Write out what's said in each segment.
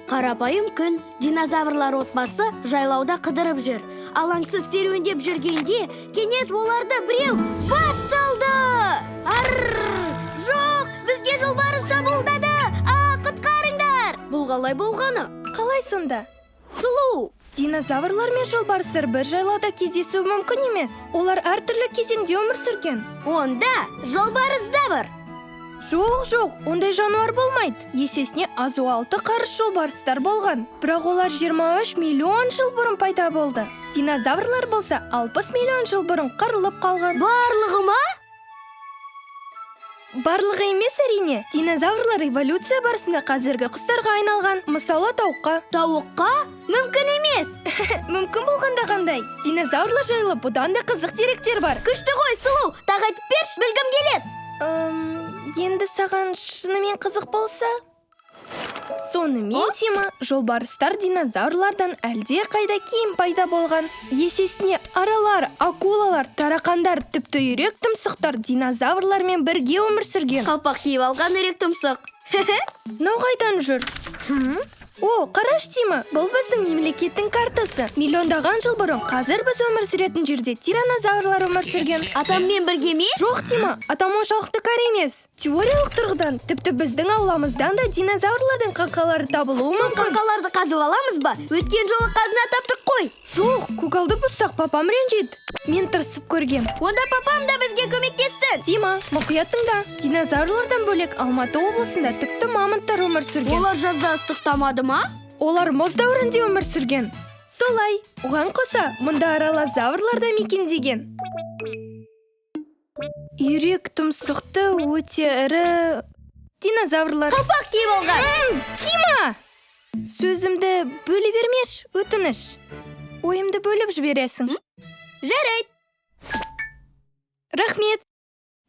Қарапайым күн, динозаврлар отбасы жайлауда қыдырып жүр. Алаңсыз серуендеп жүргенде кенет оларды біреу бас салды. Арр! Жоқ, бізге жолбарыс шабуылдады! А, құтқарыңдар! Бұл қалай болғаны? Қалай сонда? Сұлу! Динозаврлар мен жолбарыстар бір жайлауда кездесуі мүмкін емес. Олар әртүрлі кезеңде өмір сүрген. Онда жолбарыс завр! Жоқ, жоқ, ондай жануар болмайды. Есесіне азу 6 қарыс жолбарыстар болған. Бірақ олар 23 миллион жыл бұрын пайда болды. Динозаврлар болса 60 миллион жыл бұрын қырылып қалған. Барлығы ма? Барлығы емес әрине. Динозаврлар эволюция барысында қазіргі құстарға айналған. Мысалы, тауыққа. Тауыққа? Мүмкін емес. Мүмкін болғанда қандай? Динозаврлар жайлы бұдан да қызық деректер бар. Күшті ғой, Сұлу. Тағы айтып берші, білгім келеді. Енді саған шынымен қызық болса? Сонымен, Тима, жолбарыстар динозаврлардан әлде қайда кейін пайда болған. Есесіне аралар, акулалар, тарақандар, тіпті үйрек тұмсықтар динозаврлармен бірге өмір сүрген. Қалпақ киіп алған үйрек тұмсық. Мынау қайдан жүр? О, қараш, Тима, бұл біздің мемлекеттің картасы. Миллиондаған жыл бұрын қазір біз өмір сүретін жерде тиранозаврлар өмір сүрген. Атаммен бірге ме? Жоқ, Тима, атам оншалықты кәрі емес. Теориялық тұрғыдан, тіпті біздің ауламыздан да динозаврлардың қаңқалары табылуы Сол мүмкін. қаңқаларды қазып аламыз ба? Өткен жолы қазына таптық қой. Жоқ, көгалды бұзсақ папам ренжиді. Мен тырысып көргем. Онда папам да бізге көмектессін. Тима, мұқият тыңда. Динозаврлардан бөлек Алматы облысында тіпті мамонттар өмір сүрген. Олар жазда ыстықтамады ма? Олар мұз дәуірінде өмір сүрген. Солай, оған қоса, мұнда аралазаврлар да мекендеген. Үйрек тұмсықты өте ірі динозаврлар. Қалпақ киіп алған. Тима! Сөзімді бөле бермеш, өтініш. Ойымды бөліп жібересің. Жарайды. Рахмет.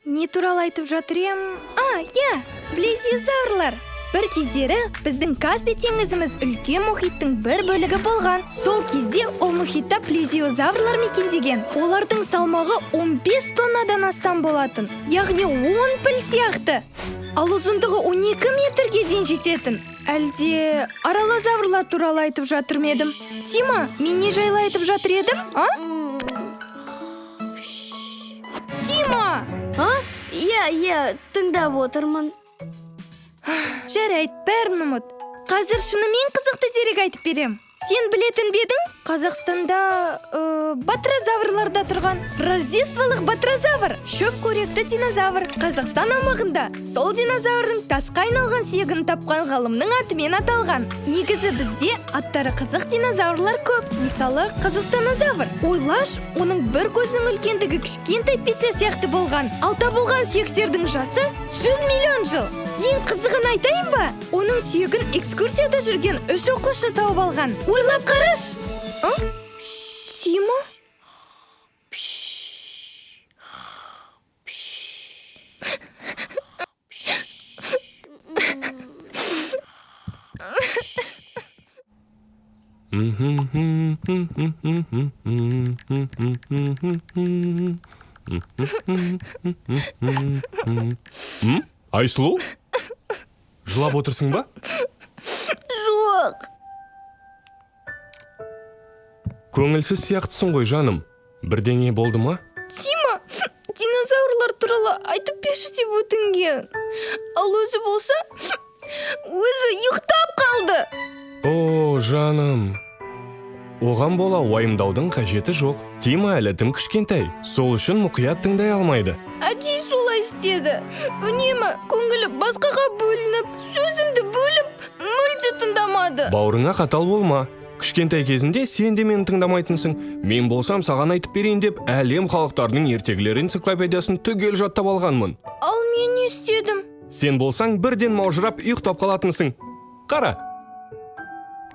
Не туралы айтып жатыр ем? А, иә, плезиозаврлар. Бір кездері біздің Каспий теңізіміз үлкен мұхиттың бір бөлігі болған. Сол кезде ол мұхитта плезиозаврлар мекендеген. Олардың салмағы 15 тоннадан астам болатын, яғни 10 піл сияқты. Ал ұзындығы 12 метрге дейін жететін. Әлде аралазаврлар туралы айтып жатыр ма едім? Тима, мен не жайлы айтып жатыр едім, а? Тима! А? Иә, иә, тыңдап отырмын. Жарайды, бәрін ұмыт. Қазір шынымен қызықты дерек айтып берем. Сен білетін бе едің? Қазақстанда батырозаврларда тұрған рождестволық батырозавр, шөп қоректі динозавр. Қазақстан аумағында сол динозаврдың тасқа айналған сүйегін тапқан ғалымның атымен аталған. Негізі бізде аттары қызық динозаврлар көп. Мысалы, қазақстанозавр. Ойлаш, оның бір көзінің үлкендігі кішкентай пицца сияқты болған. Ал табылған сүйектердің жасы 100 миллион жыл. Ең қызығын айтайын ба? Оның сүйегін экскурсияда жүрген 3 оқушы тауып алған. Ойлап қараш! А? Тима? Айсұлу? Жылап отырсың ба? Жоқ. Көңілсіз сияқтысың ғой, жаным. Бірдеңе болды ма? Тима, динозаврлар туралы айтып берші деп өтінген. Ал өзі болса, өзі ұйықтап қалды. О, жаным. Оған бола уайымдаудың қажеті жоқ. Тима әлі тым кішкентай. Сол үшін мұқият тыңдай алмайды. Әдейі солай істеді. Үнемі көңілі басқаға бөлініп, сөзімді бөліп, мүлде тыңдамады. Бауырыңа қатал болма. Кішкентай кезінде сен де мені тыңдамайтынсың. Мен болсам саған айтып берейін деп әлем халықтарының ертегілер энциклопедиясын түгел жаттап алғанмын. Ал мен не істедім? Сен болсаң бірден маужырап ұйықтап қалатынсың. Қара.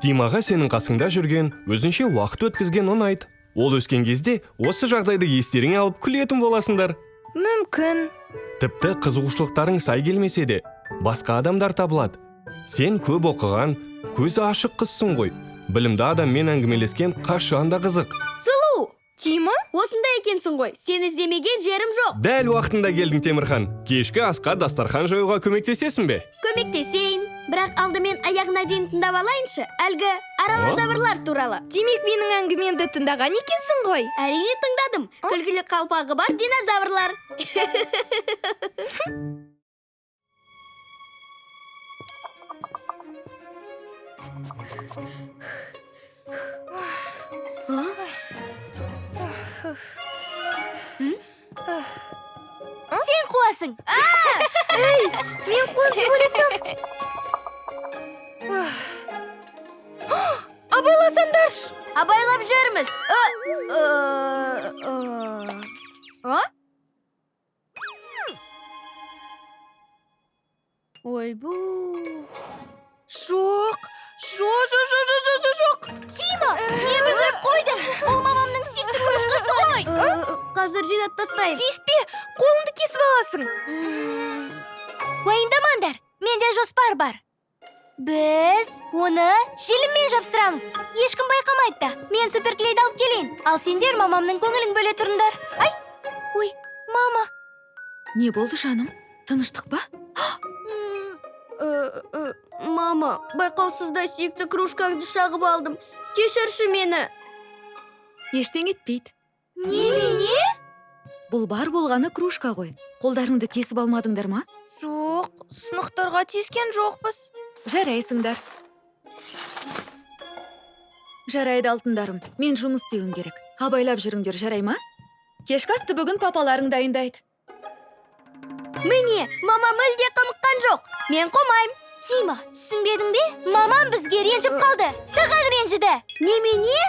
Тимаға сенің қасыңда жүрген, өзінше уақыт өткізген ұнайды. Ол өскен кезде осы жағдайды естеріңе алып күлетін боласыңдар. Мүмкін. Тіпті қызығушылықтарың сай келмесе де, басқа адамдар табылады. Сен көп оқыған, көзі ашық қызсың ғой. Білімді адаммен әңгімелескен қашан да қызық. Сұлу! Тима? Осында екенсің ғой. Сен іздемеген жерім жоқ. Дәл уақытында келдің, Темірхан. Кешкі асқа дастархан жаюға көмектесесің бе? Көмектесейін. Бірақ алдымен аяғына дейін тыңдап алайыншы, әлгі аралазаврлар туралы. Демек, менің әңгімемді тыңдаған екенсің ғой. Әрине тыңдадым. Күлкілі қалпағы бар динозаврлар. Сен қуасың. Ей, мен қуам деп ойласам. Абайласаңдаршы. Абайлап жүрміз. Ойбу. Жоқ, жоқ, жоқ, жоқ, жоқ, жоқ, жоқ. Тима, не бүлдіріп қойдың? Ол мамамның сүйікті кружкасы ғой. Қазір жинап тастаймын. Тиіспе, қолыңды кесіп аласың. Уайымдамаңдар, менде жоспар бар. Біз оны желіммен жапсырамыз. Ешкім байқамайды да. Мен суперклейді алып келейін. Ал сендер мамамның көңілін бөле тұрыңдар. Ай, ой, мама. Не болды, жаным? Тыныштық па? Мама, байқаусызда сүйікті кружкаңды шағып алдым. Кешірші мені. Ештеңе етпейді. Немене? Бұл бар болғаны кружка ғой. Қолдарыңды кесіп алмадыңдар ма? Жоқ, сынықтарға тиіскен жоқпыз. Жарайсыңдар. Жарайды, алтындарым, мен жұмыс істеуім керек. Абайлап жүріңдер, жарай ма? Кешкі асты бүгін папаларың дайындайды. Міне, мама мүлде қамыққан жоқ. Мен қомаймын. Тима, түсінбедің бе? Мамам бізге ренжіп қалды. Саған ренжіді. Немене?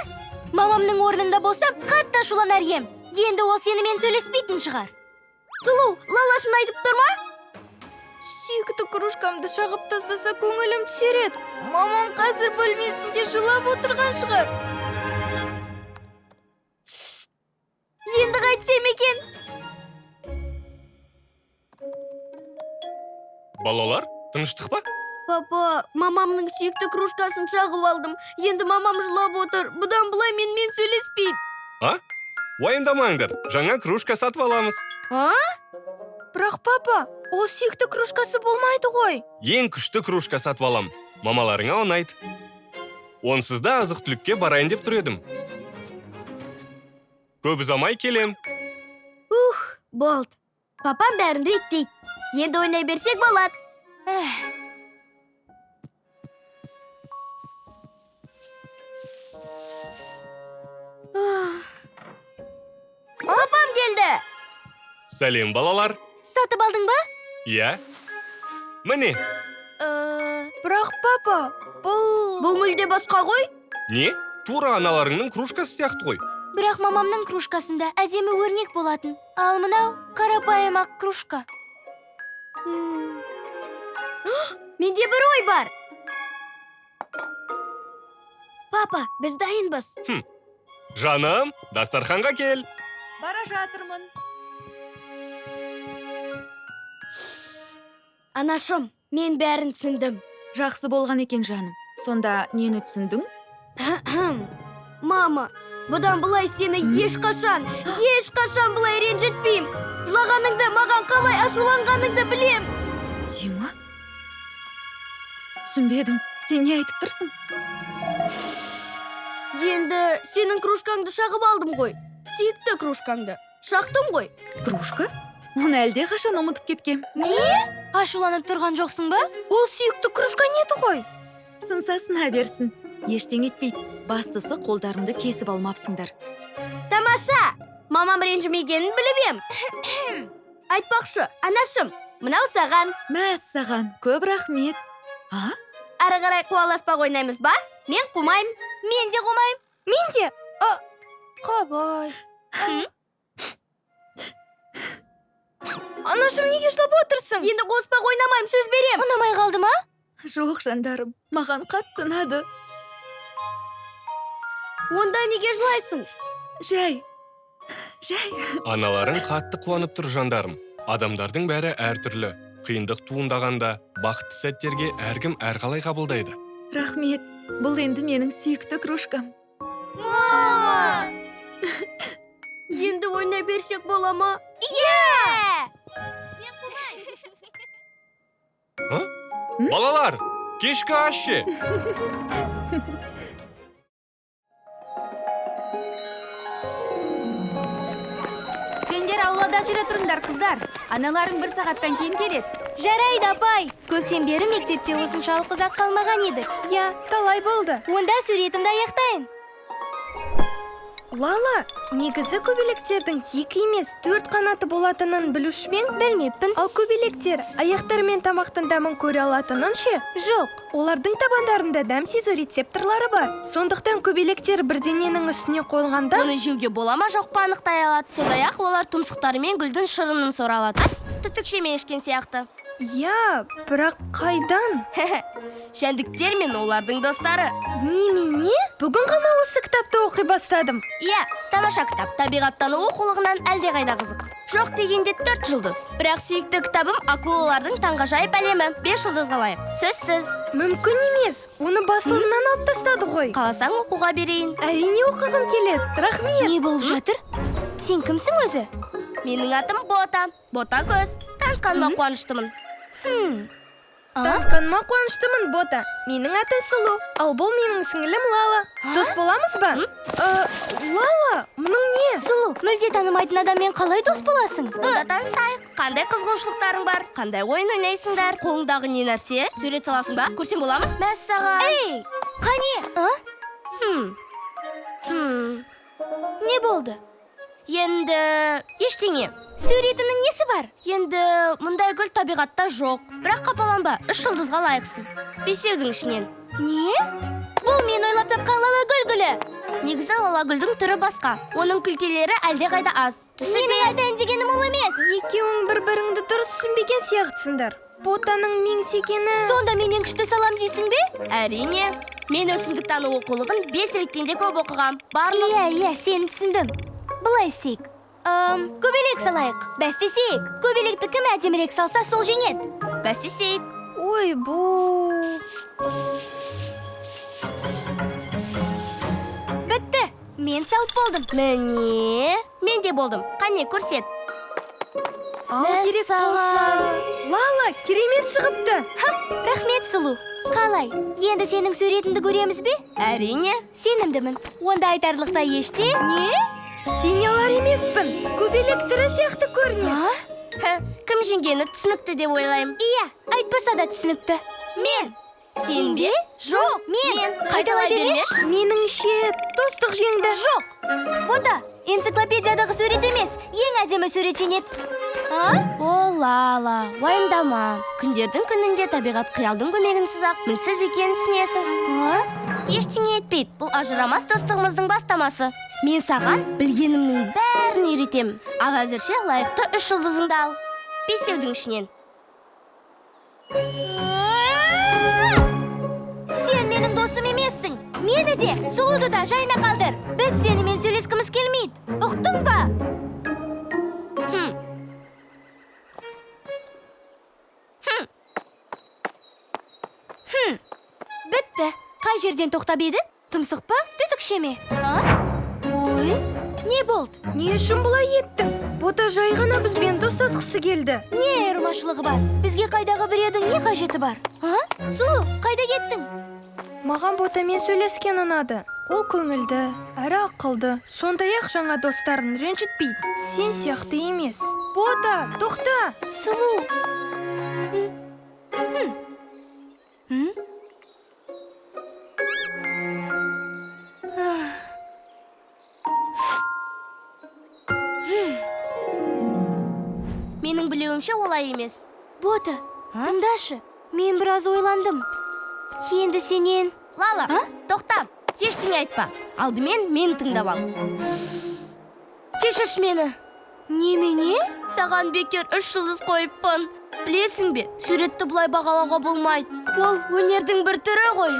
Мамамның орнында болсам, қатты ашуланар ем. Енді ол сенімен сөйлеспейтін шығар. Сұлу, Лалашын айтып тұр ма? Сүйікті кружкамды шағып тастаса көңілім түсер еді. Мамам қазір бөлмесінде жылап отырған шығар. Енді қайтсем екен? Балалар, тыныштық па? Папа, мамамның сүйікті кружкасын шағып алдым. Енді мамам жылап отыр. Бұдан былай менімен сөйлеспейді. А? Уайымдамаңдар, жаңа кружка сатып аламыз. А? Бірақ папа, ол сүйікті кружкасы болмайды ғой. Ең күшті кружка сатып алам. Мамаларыңа ұнайды. Онсыз да азық-түлікке барайын деп тұр едім. Көп ұзамай келем. Ух, болды. Папам бәрін реттейді. Енді ойнай берсек болады. Папам келді. Сәлем, балалар. Сатып алдың ба? Иә. Міне. Бірақ папа, бұл... Бұл мүлде басқа ғой. Не? Тура аналарыңның кружкасы сияқты ғой. Бірақ мамамның кружкасында әдемі өрнек болатын. Ал мынау қарапайым ақ кружка. Менде бір ой бар. Папа, біз дайынбыз. Жаным, дастарханға кел. Бара жатырмын. Анашым, мен бәрін түсіндім. Жақсы болған екен, жаным. Сонда нені түсіндің? Мама, бұдан былай сені ешқашан, ешқашан бұлай ренжітпеймін. Жылағаныңды, маған қалай ашуланғаныңды білем. Дима? Түсінбедім. Сен не айтып тұрсың? Енді сенің кружкаңды шағып алдым ғой. Сүйікті кружкаңды. Шақтым ғой. Кружка? Оны әлде қашан ұмытып кеткем. Не? Ашуланып тұрған жоқсың ба? Ол сүйікті кружка не еді ғой? Сынса сына берсін. Ештеңе етпейді. Бастысы қолдарыңды кесіп алмапсыңдар. Тамаша! Мамам ренжімегенін біліп ем. Айтпақшы, анашым, мынау саған. Мәссаған, көп рахмет. А? Ары қарай қуаласпақ ойнаймыз ба? Мен қумаймын. Мен де қумаймын. Мен де. Қабай. Анашым, неге жылап отырсың? Енді қоспақ ойнамаймын, сөз берем. Ұнамай қалды ма? Жоқ, жандарым, маған қатты ұнады. Онда неге жылайсың? Жай, жай. Аналарың қатты қуанып тұр, жандарым. Адамдардың бәрі әртүрлі. Қиындық туындағанда бақытты сәттерге әркім әрқалай қабылдайды. Рахмет, бұл енді менің сүйікті кружкам. Мама! Енді ойнай берсек бола ма? Иә! Балалар, Кешкі ас ше? Сендер аулада жүре тұрыңдар, қыздар. Аналарың бір сағаттан кейін келеді. Жарайды, апай. Көптен бері мектепте осыншалық ұзақ қалмаған едік. Иә, талай болды. Онда суретімді аяқтайын. Лала, негізі көбелектердің 2 емес 4 қанаты болатынын білуші ме ең? Білмеппін. Ал көбелектер аяқтарымен тамақтың дәмін көре алатынын ше? Жоқ. Олардың табандарында дәм сезу рецепторлары бар. Сондықтан көбелектер бірдеңенің үстіне қонғанда Оны жеуге бола ма жоқ па анықтай алады. Сондай-ақ олар тұмсықтарымен гүлдің шырынын сора алады. Түтікшемен ішкен сияқты. Иә, бірақ қайдан? Жәндіктер мен олардың достары. Немене? Бүгін ғана осы кітапты оқи бастадым. Иә, тамаша кітап. Табиғаттану оқулығынан әлдеқайда қызық. Жоқ дегенде 4 жұлдыз. Бірақ сүйікті кітабым акулалардың таңғажайып әлемі. 5 жұлдызға лайық. Сөзсіз. Мүмкін емес. Оны басылымнан алып тастады ғой. Қаласаң оқуға берейін. Әрине оқығым келеді. Рахмет. Не болып жатыр? Сен кімсің өзі? Менің атым Бота. Бота көз. Танысқаныма қуаныштымын. Танысқаныма қуаныштымын, Бота. Менің атым Сұлу. Ал бұл менің сіңілім Лала. Дос боламыз ба? Лала, мұның не? Сұлу, мүлде танымайтын адаммен қалай дос боласың? Онда танысайық. Қандай қызығушылықтарың бар? Қандай ойын ойнайсыңдар? Қолыңдағы не нәрсе? Сурет саласың ба? Көрсем бола ма? Мәссаған. Ей, қане? Не болды? Енді ештеңе. Суретімнің несі бар? Енді мұндай гүл табиғатта жоқ. Бірақ қапаланба, 3 жұлдызға лайықсың. 5-еудің ішінен. Не? Бұл мен ойлап тапқан лала гүл гүлі. Негізі лала гүлдің түрі басқа. Оның күлтелері әлдеқайда аз. Түсі Менің де айтайын дегенім ол емес. Екеуің бір-біріңді дұрыс түсінбеген сияқтысыңдар. Ботаның меңсегені... Сонда менен күшті салам дейсің бе? Әрине. Мен өсімдіктану оқулығын 5 реттен де көп оқығам. Барлық... Иә, иә, сені түсіндім. Былай істейік. Көбелек салайық. Бәстесейік. Көбелекті кім әдемірек салса, сол жеңеді. Бәстесейік. Ой, бұ. Бітті. Мен салып болдым. Міне, мен де болдым. Қане, көрсет. Ал керек болса. Лала, керемет шығыпты. Рахмет, Сұлу. Қалай? Енді сенің суретіңді көреміз бе? Әрине. Сенімдімін. Онда айтарлықтай еште... Не? Сене алар емеспін. Көбелек тірі сияқты көрінеді. Кім жеңгені түсінікті деп ойлаймын. Иә, айтпаса да түсінікті. Мен. Сен бе? Жоқ, мен. Қайталай бермеші. Меніңше, достық жеңді. Жоқ. Бота, энциклопедиядағы сурет емес, ең әдемі сурет жеңеді. А? О, Лала, уайымдама. Күндердің күнінде табиғат қиялдың көмегінсіз-ақ мінсіз екенін түсінесің. А? Ештеңе етпейді. Бұл ажырамас достығымыздың бастамасы. Мен саған білгенімнің бәрін үйретемін. Ал әзірше лайықты 3 жұлдызыңды ал. 5-еудің ішінен. Сен менің досым емессің. Мені де, Сұлуды да жайына қалдыр. Біз сенімен сөйлескіміз келмейді. Ұқтың ба? Бітті. Қай жерден тоқтап едің? Тұмсық па? Түтікше ме? А? Ой, не болды? Не үшін бұлай еттің? Бота жай ғана бізбен достасқысы келді. Не айырмашылығы бар? Бізге қайдағы біреудің не қажеті бар? А? Сұлу, қайда кеттің? Маған Ботамен сөйлескен ұнады. Ол көңілді, әрі ақылды. Сондай-ақ жаңа достарын ренжітпейді. Сен сияқты емес. Бота, тоқта! Сұлу. Менің білуімше олай емес. Бота, тыңдашы. Мен біраз ойландым. Енді сенен... Лала, тоқта. Ештеңе айтпа. Алдымен мені тыңдап ал. Кешірші мені. Немене? Саған бекер 3 жұлдыз қойыппын. Білесің бе, суретті бұлай бағалауға болмайды. Ол өнердің бір түрі ғой.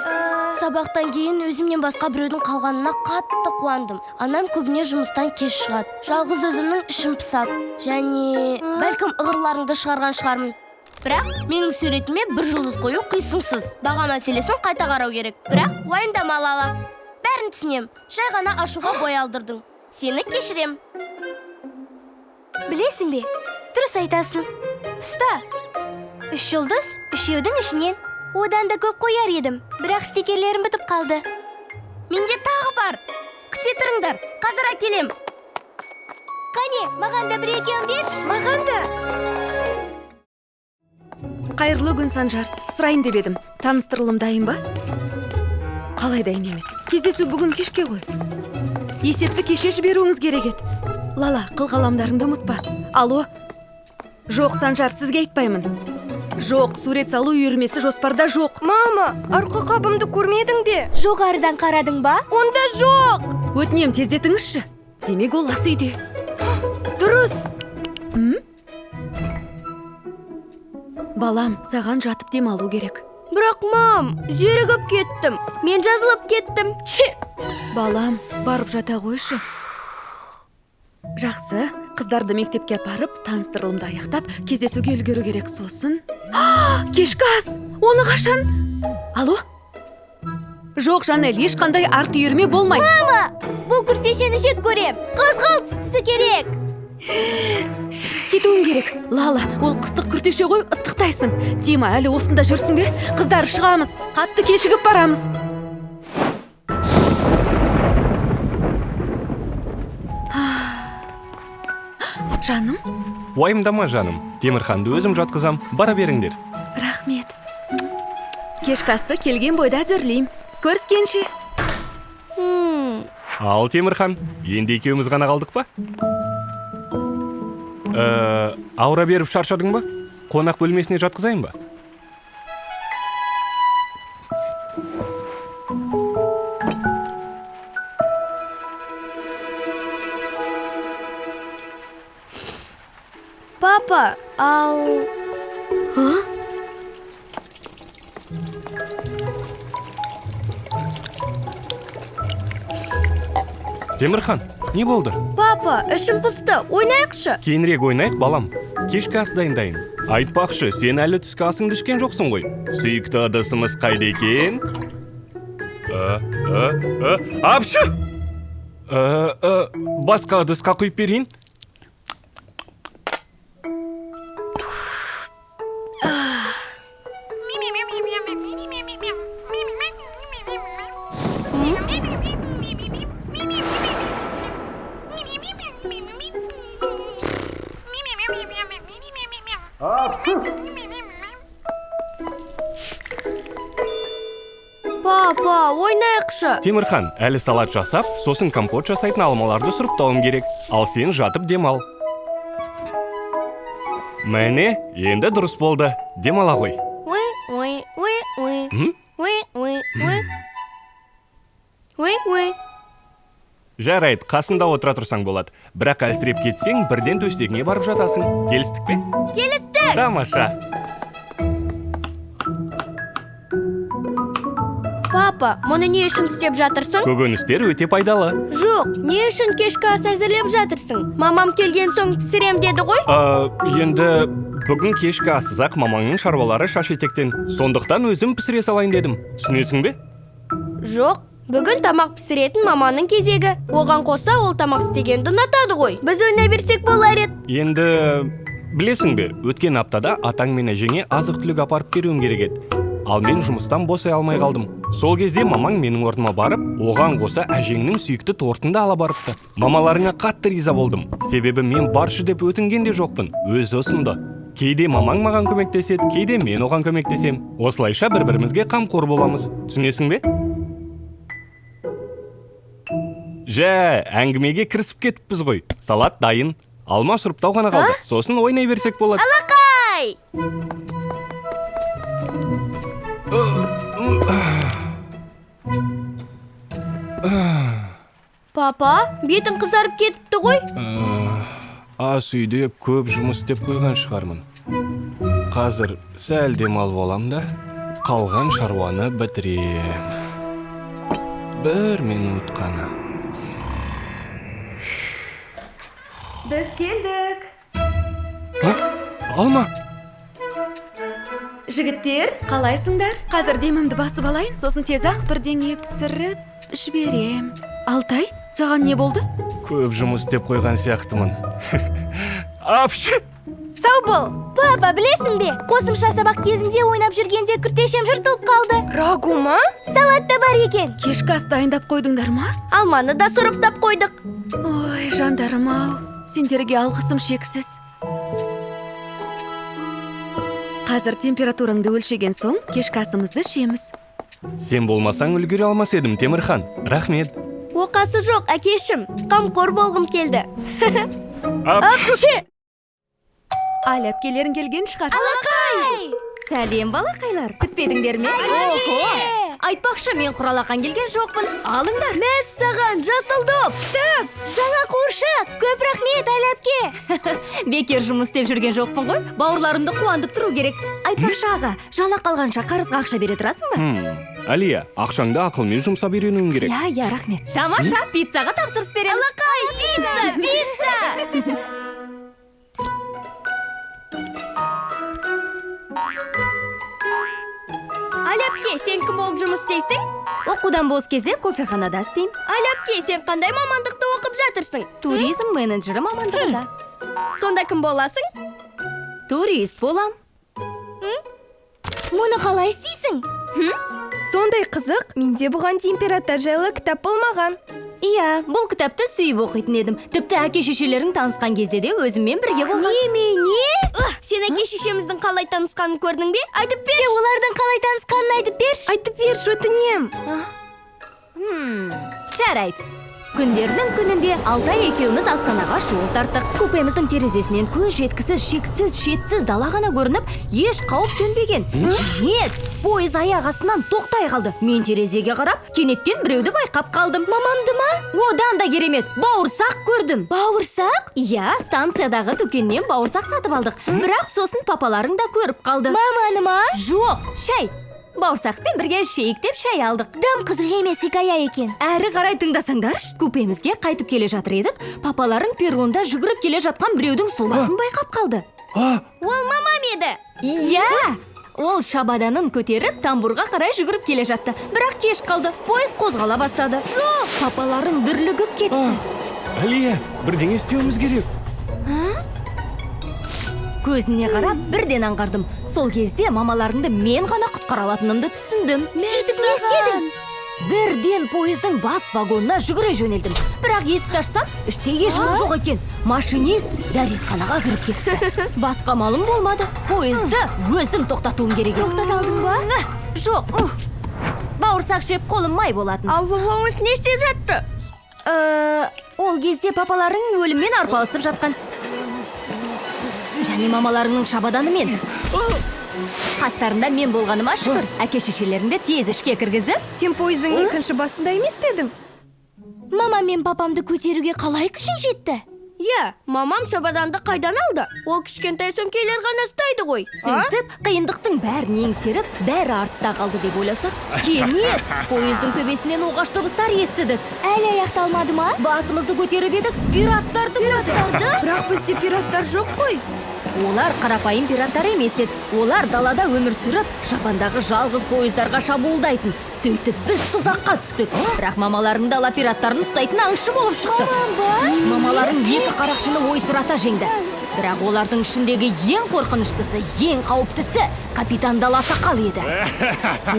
Сабақтан кейін өзімнен басқа біреудің қалғанына қатты қуандым. Анам көбіне жұмыстан кеш шығады. Жалғыз өзімнің ішім пысады. Және бәлкім ығырларыңды шығарған шығармын. Бірақ менің суретіме 1 жұлдыз қою қисынсыз. Баға мәселесін қайта қарау керек. Бірақ уайымдама, Лала. Бәрін түсінем. Жай ғана ашуға бой алдырдың. Сені кешірем. Білесің бе, дұрыс айтасың. Ұста. 3 жұлдыз, 3-еудің ішінен. Одан да көп қояр едім, бірақ стикерлерім бітіп қалды. Менде тағы бар. Күте тұрыңдар, қазір әкелем. Қане, маған да бір екеуін берші. Маған да. Қайырлы күн, Санжар. Сұрайын деп едім. Таныстырылым дайын ба? Қалай дайын емес? Кездесу бүгін кешке ғой. Есепті кеше жіберуіңіз керек еді. Лала, қылқаламдарыңды ұмытпа. Алло? Жоқ, Санжар, сізге айтпаймын. Жоқ, сурет салу үйірмесі жоспарда жоқ. Мама, арқа қабымды көрмедің бе? Жоғарыдан қарадың ба? Онда жоқ. Өтінем, тездетіңізші. Демек, ол ас үйде. Дұрыс. Балам, саған жатып демалу керек. Бірақ, мам, зерігіп кеттім. Мен жазылып кеттім. Че! Балам, барып жата қойшы. Жақсы, қыздарды мектепке апарып, таныстырылымды аяқтап, кездесуге үлгеру керек. Сосын... Кешкі ас! Оны қашан? Алло? Жоқ, Жанель, ешқандай арт үйірме болмайды. Мама, бұл күртешені жек көрем. Қызғылт түстісі керек. Кетуім керек. Лала, ол қыстық күртеше ғой, ыстықтайсың. Тима, әлі осында жүрсің бе? Қыздар, шығамыз. Қатты кешігіп барамыз. Жаным? Уайымдама, жаным. Темірханды өзім жатқызам. Бара беріңдер. Рахмет. Кешкі асты келген бойда әзірлеймін. Көріскенше. Ал, Темірхан, енді екеуміз ғана қалдық па? Ауыра беріп шаршадың ба? Қонақ бөлмесіне жатқызайын ба? Папа, ал... Темірхан, не болды? Папа, ішім пысты, ойнайықшы. Кейінірек ойнайық, балам. Кешкі ас дайындайын. Айтпақшы, сен әлі түскі асыңды ішкен жоқсың ғой. Сүйікті ыдысымыз қайда екен? Апшы! Басқа ыдысқа құйып берейін. Папа, ойнайықшы. Темірхан, әлі салат жасап, сосын компот жасайтын алмаларды сұрыптауым керек. Ал сен жатып демал. Міне, енді дұрыс болды. Демала ғой. Ой, ой, ой, ой. Ой, ой, ой. Ой, ой. Жарайды, қасымда отыра тұрсаң болады. Бірақ әлсіреп кетсең, бірден төсегіңе барып жатасың. Келістік пе? Келістік! Тамаша! Папа, мұны не үшін істеп жатырсың? Көкөністер өте пайдалы. Жоқ, не үшін кешкі ас әзірлеп жатырсың? Мамам келген соң пісірем деді ғой? Енді бүгін кешкі ассыз-ақ мамаңның шаруалары шаш етектен. Сондықтан өзім пісіре салайын дедім. Түсінесің бе? Жоқ, бүгін тамақ пісіретін маманың кезегі. Оған қоса ол тамақ істегенді ұнатады ғой. Біз ойнай берсек болар еді. Енді білесің бе, өткен аптада атаң мен әжеңе азық-түлік апарып беруім керек еді. Ал мен жұмыстан босай алмай қалдым. Сол кезде мамаң менің орныма барып, оған қоса әжеңнің сүйікті тортын да ала барыпты. Мамаларыңа қатты риза болдым. Себебі мен баршы деп өтінген де жоқпын. Өзі ұсынды. Кейде мамаң маған көмектеседі, кейде мен оған көмектесем. Осылайша бір-бірімізге қамқор боламыз. Түсінесің бе? Жә, әңгімеге кірісіп кетіппіз ғой. Салат дайын. Алма сұрыптау ғана қалды. Сосын ойнай берсек болады. Алақай! Папа, бетің қызарып кетіпті ғой. Ас үйде көп жұмыс істеп қойған шығармын. Қазір сәл демалып алам да, қалған шаруаны бітірем. Бір минут қана. Біз келдік. Алма! Жігіттер, қалайсыңдар? Қазір демімді басып алайын, сосын тез-ақ бірдеңе пісіріп жіберем. Алтай, саған не болды? Көп жұмыс істеп қойған сияқтымын. Апшы! Сау бол. Папа, білесің бе, қосымша сабақ кезінде ойнап жүргенде күртешем жыртылып қалды. Рагу ма? Салат та бар екен. Кешкі ас дайындап қойдыңдар ма? Алманы да сұрыптап қойдық. Ой, жандарым ау, сендерге алғысым шексіз. Қазір температураңды өлшеген соң кешкі асымызды ішеміз. Сен болмасаң үлгере алмас едім, Темірхан. Рахмет. Оқасы жоқ, әкешім. Қамқор болғым келді. Апши! Әлі әпкелерің келген шығар. Алақай! Сәлем, балақайлар. Күтпедіңдер ме? Охо! Айтпақшы, мен құралақан келген жоқпын. Алыңдар. Мәссаған, жасыл доп! Кітап! Жаңа қуыршақ! Көп рахмет, Әлі әпке! Бекер жұмыс істеп жүрген жоқпын ғой. Бауырларымды қуантып тұру керек. Айтпақшы, аға, жалақы алғанша қарызға ақша бере тұрасың ба? Әлия, ақшаңды ақылмен жұмсап үйренуің керек. Иә, иә, рахмет. Тамаша, пиццаға тапсырыс береміз. Алақай, пицца, пицца! Әлі әпке, сен кім болып жұмыс істейсің? Оқудан бос кезде кофеханада істеймін. Әлі әпке, сен қандай мамандықты оқып жатырсың? Туризм менеджері мамандығында. Сонда кім боласың? Турист болам. Мұны қалай істейсің? Сондай қызық, менде бұған дейін пираттар жайлы кітап болмаған. Иә, бұл кітапты сүйіп оқитын едім. Тіпті әке шешелерің танысқан кезде де өзіммен бірге болған. Немене? Сен әке шешеміздің қалай танысқанын көрдің бе? Айтып берші. Олардың қалай танысқанын айтып берші. Айтып берші, өтінем. Жарайды. Күндердің күнінде Алтай екеуміз Астанаға жол тарттық. Купеміздің терезесінен көз жеткісіз, шексіз, шетсіз дала ғана көрініп, еш қауіп төнбеген. Кенет пойыз аяқ астынан тоқтай қалды. Мен терезеге қарап, кенеттен біреуді байқап қалдым. Мамамды ма? Одан да керемет, бауырсақ көрдім. Бауырсақ? Иә, станциядағы дүкеннен бауырсақ сатып алдық. Бірақ сосын папаларың да көріп қалды. Маманы ма? Жоқ, шай. Бауырсақпен бірге ішейік деп шай алдық. Дым қызық емес хикая екен. Әрі қарай тыңдасаңдаршы, купемізге қайтып келе жатыр едік, папаларың перронда жүгіріп келе жатқан біреудің сұлбасын байқап қалды. Ол мамам еді. Иә, ол шабаданын көтеріп тамбурға қарай жүгіріп келе жатты. Бірақ кеш қалды, пойыз қозғала бастады. Жоқ, папаларың дүрлігіп кетті. Әлия, бірдеңе істеуіміз керек. Көзіне қарап бірден аңғардым. Сол кезде мамаларыңды мен ғана құтқара алатынымды түсіндім. Сөйтіп не істедің? Бірден пойыздың бас вагонына жүгіре жөнелдім. Бірақ есікті ашсам, іште ешкім жоқ екен. Машинист дәретханаға кіріп кетті. Басқа малым болмады. Пойызды өзім тоқтатуым керек еді. Тоқтата алдың ба? Жоқ. Бауырсақ жеп қолым май болатын. Ал папамыз не істеп жатты? Ол кезде папаларың өліммен арпалысып жатқан. Және мамаларыңның шабаданымен. Қастарында мен болғаныма шүкір. Әке шешелеріңді тез ішке кіргізіп. Сен пойыздың екінші басында емес пе едің? Мамам мен папамды көтеруге қалай күшің жетті? Иә, мамам шабаданды қайдан алды? Ол кішкентай сөмкелер ғана ұстайды ғой. Сөйтіп, қиындықтың бәрін еңсеріп, бәрі артта қалды деп ойласақ, кенет пойыздың төбесінен оғаш дыбыстар естідік. Әлі аяқталмады ма? Басымызды көтеріп едік, пираттарды көрдік. Бірақ бізде пираттар жоқ қой. Олар қарапайым пираттар емес еді. Олар далада өмір сүріп, жапандағы жалғыз пойыздарға шабуылдайтын. Сөйтіп біз тұзаққа түстік. Бірақ мамаларың дала пираттарын ұстайтын аңшы болып шықты. Мамаларың екі қарақшыны ойсырата жеңді. Бірақ олардың ішіндегі ең қорқыныштысы, ең қауіптісі капитан Дала Сақал еді.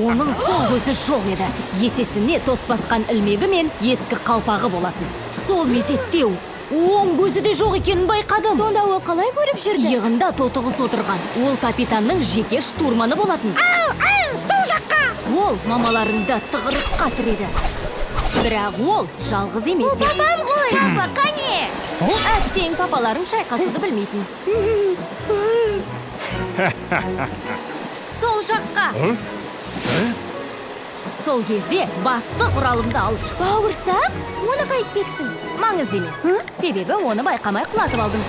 Оның сол көзі жоқ еді. Есесіне тот басқан ілмегі мен ескі қалпағы болатын. Сол мезетте оң көзі де жоқ екенін байқадым. Сонда ол қалай көріп жүрді? Иығында тотығыз отырған. Ол капитанның жеке штурманы болатын. Сол жаққа! Ол мамаларыңды тығырыққа тіреді. Бірақ ол жалғыз емес еді. Папам ғой! Папа, қане? Әттең, папаларың шайқасуды білмейтін. Сол жаққа! Сол кезде басты құралымды алып шықтым. Бауырсақ? Оны қайтпексің? Маңызды емес. Себебі оны байқамай құлатып алдым.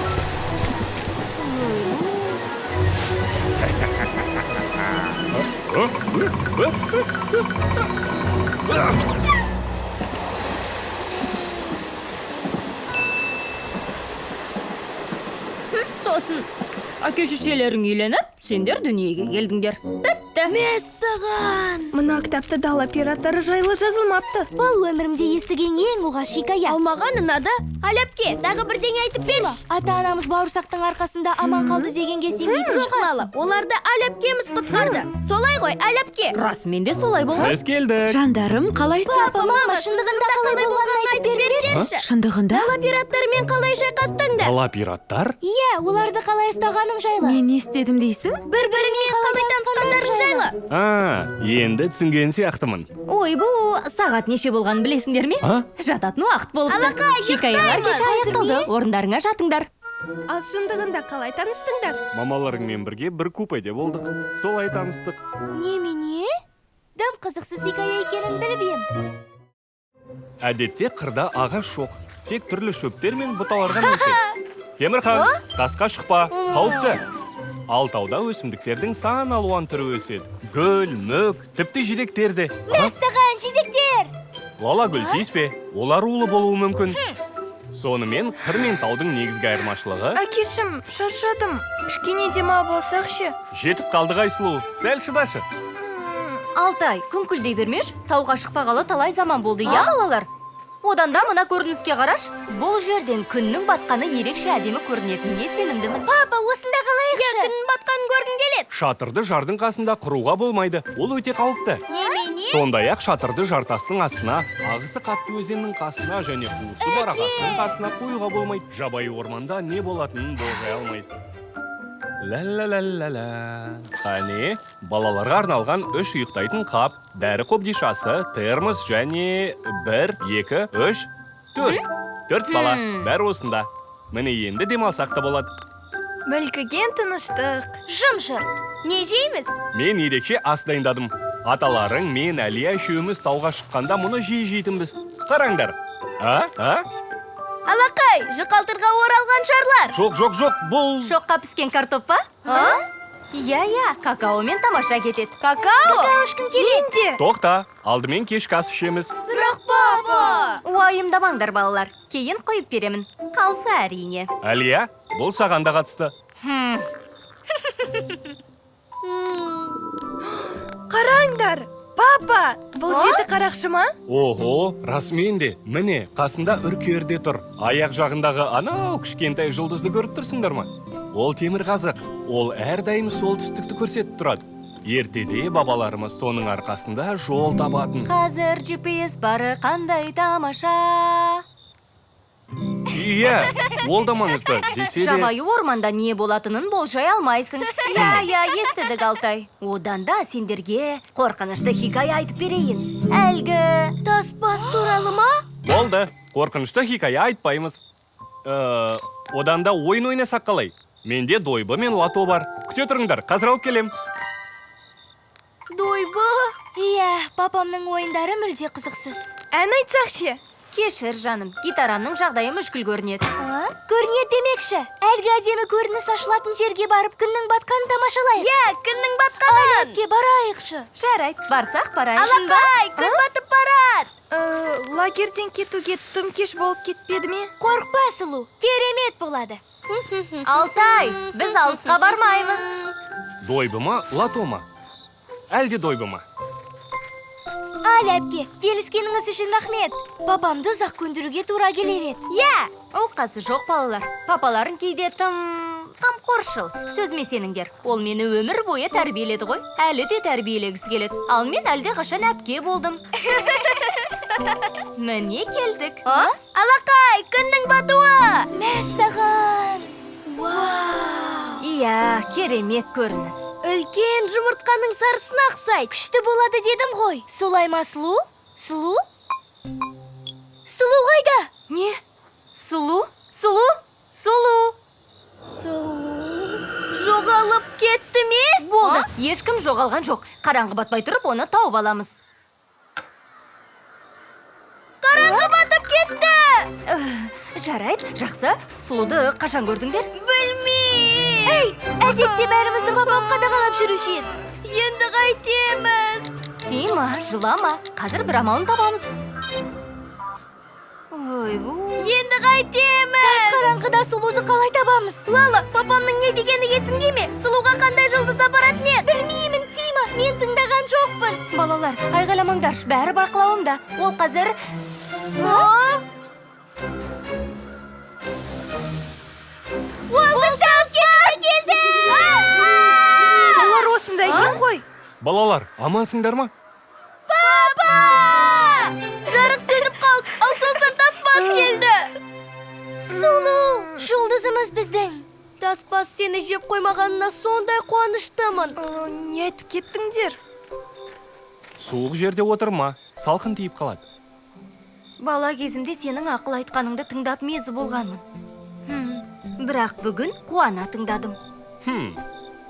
Сосын әке шешелерің үйленіп, сендер дүниеге келдіңдер. Бітті. бітті. Мәссаған! Мына кітапта дала пираттары жайлы жазылмапты. Бұл өмірімде естіген ең оғаш хикая. Ал маған ұнады. Әли әпке, тағы бірдеңе айтып берші. Ата-анамыз бауырсақтың арқасында аман қалды дегенге сенбейтін Жоқ, Лала, оларды Әли әпкеміз құтқарды. Солай ғой, Әли әпке. Расымен де солай болған. Біз келдік. Жандарым, қалайсың? Папа, мама, шындығында қалай болғанын айтып беріңдерші. Шындығында? Дала пираттарымен қалай шайқастыңдар? Дала пираттар? Иә, оларды қалай ұстағаның жайлы. Мен не істедім дейсің? Бір-біріңмен қалай танысқандарың жайлы. А, енді түсінген сияқтымын. Ойбу, сағат неше болғанын білесіңдер ме? А? Жататын уақыт болыпты. Алақай, Хикаялар ұйықтаймыз. кеше аяқталды. Орындарыңа жатыңдар. Ал шындығында қалай таныстыңдар? Мамаларыңмен бірге бір купеде болдық. Солай таныстық. Немене? Дым қызықсыз хикая екенін біліп ем. Әдетте қырда ағаш жоқ. Тек түрлі шөптер мен бұталар ғана өседі. Темірхан, тасқа шықпа, қауіпті. Ал тауда өсімдіктердің сан алуан түрі өседі. Гүл, мүк, тіпті жидектер де. Мәссаған, жидектер! Лала, гүл тиіспе, олар улы болуы мүмкін. Сонымен қыр мен таудың негізгі айырмашылығы Әкешім, шаршадым. Кішкене демалып алсақ ше. Жетіп қалдық, Айсұлу. Сәл шыдашы. Алтай, күңкілдей бермеш, тауға шықпағалы талай заман болды, иә, балалар? Одан да мына көрініске қараш. Бұл жерден күннің батқаны ерекше әдемі көрінетініне сенімдімін. Папа, осында қалайықшы. Иә, күннің батқанын көргім келеді. Шатырды жардың қасында құруға болмайды. Ол өте қауіпті. Немене? Сондай-ақ шатырды жартастың астына, ағысы қатты өзеннің қасына және қуысы бар ағаштың қасына қоюға болмайды. Жабайы орманда не болатынын болжай алмайсың. Ля-ля-ля-ля-ля. Қане, балаларға арналған үш ұйықтайтын қап, дәрі қобдишасы, термос және бір, екі, үш, төрт. Төрт бала, бәрі осында. Міне, енді демалсақ та болады. Мүлгіген тыныштық. Жым-жырт. Не жейміз? Мен ерекше ас дайындадым. Аталарың мен Әлия үшеуміз тауға шыққанда мұны жиі жейтінбіз. Қараңдар. А? А? Алақай, жұқалтырға оралған шарлар. Жоқ, жоқ, жоқ, бұл... Шоққа піскен картоп па? Иә, иә, какаомен тамаша кетеді. Какао? Какао ішкім келеді. Де. Тоқта, алдымен кешкі ас ішеміз. Бірақ папа. Уайымдамаңдар, балалар. Кейін қойып беремін. Қалса әрине. Әлия, бұл саған да қатысты. Қараңдар. Папа, бұл жеті қарақшы ма? Ого, расымен де. Міне, қасында үркер де тұр. Аяқ жағындағы анау кішкентай жұлдызды көріп тұрсыңдар ма? Ол темір қазық. Ол әрдайым солтүстікті көрсетіп тұрады. Ертеде бабаларымыз соның арқасында жол табатын. Қазір GPS бары қандай тамаша. Иә, ол да маңызды десе де. Жабайы орманда не болатынын болжай алмайсың. Иә, иә, естідік, Алтай. Одан да сендерге қорқынышты хикая айтып берейін. Әлгі Тасбас туралы ма? Болды, қорқынышты хикая айтпаймыз. Одан да ойын ойнасақ қалай? Менде дойбы мен лото бар. Күте тұрыңдар, қазір алып келем. Дойбы? Иә, папамның ойындары мүлде қызықсыз. Ән айтсақ ше. Кешір, жаным, гитарамның жағдайы мүшкіл көрінеді. А? Көрінеді демекші. Әлгі әдемі көрініс ашылатын жерге барып, күннің батқанын тамашалайық. Иә, күннің батқанын. Әпке, барайықшы. Жарайды, барсақ барайық. Алақай, күн батып барады. Лагерден кетуге тым кеш болып кетпеді ме? Қорықпа, сұлу, керемет болады. Алтай, біз алысқа бармаймыз. Дойбы ма, лото ма? Әлде дойбы ма? Әли әпке, келіскеніңіз үшін рахмет. Папамды ұзақ көндіруге тура келер еді. Иә, Оқасы жоқ, балалар. Папаларың кейде тым қамқоршыл. Сөзіме сеніңдер. Ол мені өмір бойы тәрбиеледі ғой. Әлі де тәрбиелегісі келеді. Ал мен әлде қашан әпке болдым. Міне, келдік. А? Алақай, күннің батуы. Мәссаған! Вау! Иә, керемет көрініс. Үлкен жұмыртқаның сарысына ұқсайды. Күшті болады дедім ғой. Солай ма, сұлу? Сұлу? Сұлу қайда? Не? Сұлу? Сұлу? Сұлу? Сұлу жоғалып кетті ме? Болды, ешкім жоғалған жоқ. Қараңғы батпай тұрып, оны тауып аламыз. Қараңғы батып кетті. Жарайды, жақсы. Сұлуды қашан көрдіңдер? Білмеймін. Ей, әдетте бәрімізді папам қадағалап жүруші еді. Енді қайтеміз? Тима, жылама. Қазір бір амалын табамыз. Ойбу. Енді қайтеміз? Қараңғыда сұлуды қалай табамыз? Лала, папамның не дегені есіңде ме? Сұлуға қандай жұлдыз апаратын еді? Білмеймін, Тима. Мен Балалар, айғайламаңдаршы, бәрі бақылауымда. Ол қазір... Ол бізді алып келді! Олар осында екен ғой. Балалар, амансыңдар ма? Папа! Жарық сөніп қалды, ал сосын тасбас келді. Сұлу, жұлдызымыз біздің. Тасбас сені жеп қоймағанына сондай қуаныштымын. Не айтып кеттіңдер? Суық жерде отырма, салқын тиіп қалады. Бала кезімде сенің ақыл айтқаныңды тыңдап мезі болғанмын. Бірақ бүгін қуана тыңдадым.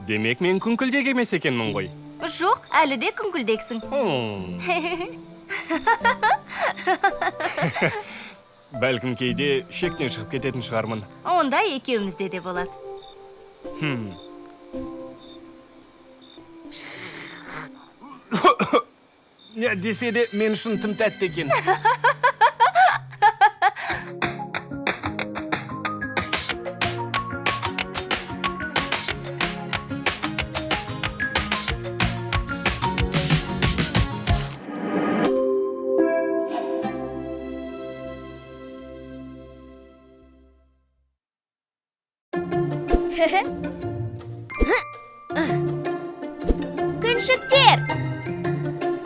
Демек мен күңкілдек емес екенмін ғой. Жоқ, әлі де күңкілдексің. Бәлкім кейде шектен шығып кететін шығармын. Онда екеумізде де болады. Не десе де мен үшін тым тәтті екен. Күншіктер!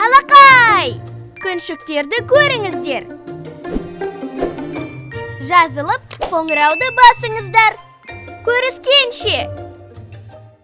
Алақай! Күншіктерді көріңіздер. Жазылып, қоңырауды басыңыздар. Көріскенше!